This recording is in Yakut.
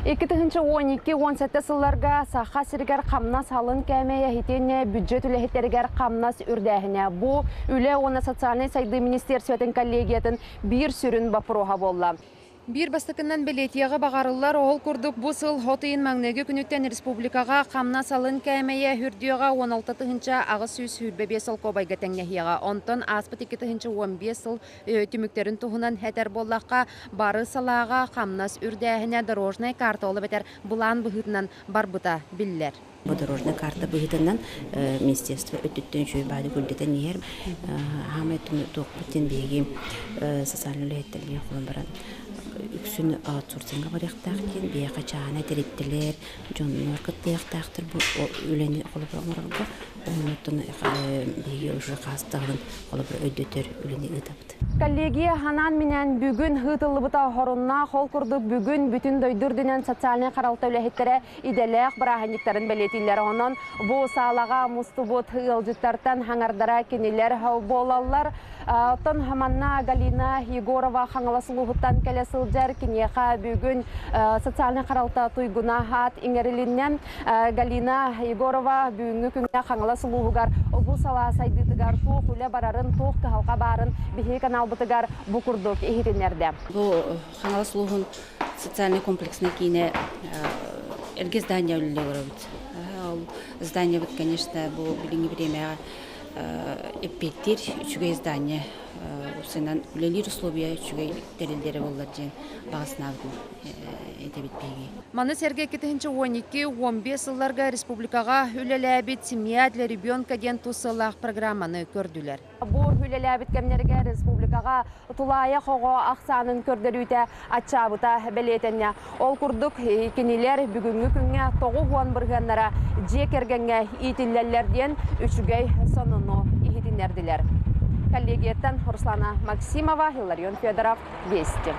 2012-17 сылларга Саха сиригэр хамнас алын кээмэйэ итиэннэ бюджет үлэһиттэригэр хамнас үрдээһинэ. Бу Үлэ уонна социальнай сайдыы министиэрсибэтин коллегиятын биир сүрүн боппуруоһа буолла. Биир бастакынан бэлиэтиэҕи баҕарыллар, ол курдук бу сыл от ыйын маҥнайгы күнүттэн республикаҕа хамнас алын кээмэйэ үрдүөҕэ 16 825 солкуобайга тэҥнэһиэҕэ. Онтон ааспыт 2015 сыл түмүктэрин туһунан этэр буоллахха, бары салааҕа хамнас үрдээһинэ дорожная карта ол эбэтэр былаан быһыытынан барбыта биллэр. Бу дорожная карта быһыытынан министерство өттүттэн үчүгэй баады күлдэтэн иһэр. Хаамай туохпут диэн биһиги социальнай үлэһиттэргэ холон баран үксүн аутсорсинга барыахтаах диэн биһиэхэ чааһынай тэрилтэлэр, дьоннор кыттыахтаахтар бу үлэни холобур оҥорорго. Оннуттан биһиги уже хаастаҕын холобур өйдөтөр үлэни ыытабыт. Коллегия анаан-минээн бүгүн ыытыллыбыта оруннаах, ол курдук бүгүн бүтүн дойду үрдүнэн социальнай харалта үлэһиттэрэ идэлээх бырааһынньыктарын бэлиэтииллэр. Онон бу саалаҕа мустубут ыалдьыттартан аҥардара кинилэр буолаллар. Оттон манна Галина Егорова Хаҥалас улууһуттан кэлэ сылдьар. Киниэхэ бүгүн социальнай харалта туйгуна аат иҥэрилиннэ. Галина Егорова бүгүҥҥү күҥҥэ Хаҥалас улууһугар бу салаа сайдыытыгар туох үлэ барарын, туох кыһалҕа баарын биһиги каналбытыгар бу курдук иһитиннэрдэ. Бу Хаҥалас улууһун социальнай комплекснай киинэ эргэ здание үлэлии олоробут. Ол зданиебыт, конечно, бу билиҥҥи бириэмэҕэ эппиэттиир үчүгэй здание. Сынан үлэлиир условия үчүгэй тэриллэрэ буоллар диэн баҕа санаабытын этэбит биһиги. Маны сэргэ 2012-15 сылларга республикаҕа үлэлээбит «Семья для ребенка» диэн тус сыаллаах программаны көрдүлэр. Бу үлэлээбит кэмнэргэ республикаҕа тулаайах оҕо ахсаанын көрдөрүүтэ аччаабыта бэлиэтэннэ. Ол курдук кинилэр бүгүҥҥү күҥҥэ 90 бырыһыаннара дьиэ кэргэҥҥэ иитиллэллэр диэн үчүгэй сонуну иһитиннэрдилэр. Коллегияттан Руслана Максимова, Илларион Федоров, Вести.